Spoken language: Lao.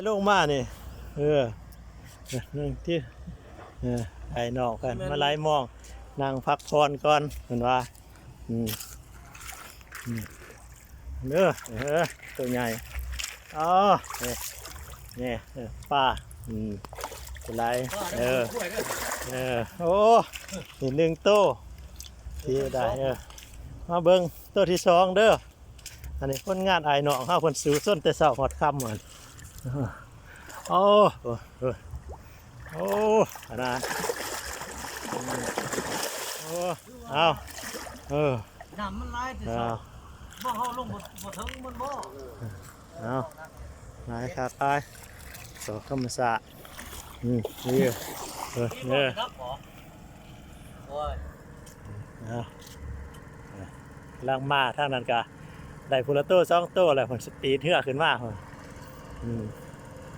ລົງມານີ້ ເອີ ທີ່ ເອີ ອ້າຍນ້ອງເພິ່ນມາໄລ່ມອງ ນັ່ງພັກຜ່ອນກ່ອນ ເພິ່ນວ່າ ອືມ ອືມ ເດີ ເອີ ໂຕໃຫຍ່ ອໍ ນີ້ ນີ້ ເອີ ປາ ອືມ ຫຼາຍ ເອີ ເອີ ໂອ້ ນີ້ໜຶ່ງໂຕ ທີ່ໄດ້ ເອີ ມາເບິ່ງໂຕທີສອງເດີ. ອັນນີ້ຜົນງານອ້າຍນ້ອງເຮົາ ເພິ່ນສູ້ຊົນແຕ່ເຊົ້າຮອດຄ່ຳ ໂອ້ ໂອ້ ໂອ້ ອັນນະ ໂອ້ ເອົາ ເອີ ນ້ຳມັນຫຼາຍແຕ່ເຊົ້າ ເອົາ ບໍ່ເຮົາລົງບໍ່ ບໍ່ເຖິງມັນບໍ່ ເອົາ ຫຼາຍຄັກຫຼາຍ ສອກທຳມະຊາດ ອືມ ນີ້ ເອີ ເອີ ໂອ້ຍ ເອົາ ກຳລັງມາທາງນັ້ນກະໄດ້ພຸ້ນລະໂຕສອງໂຕແລ້ວ ເພິ່ນສະປີດເຮືອຂຶ້ນມາພຸ້ນ ອືມ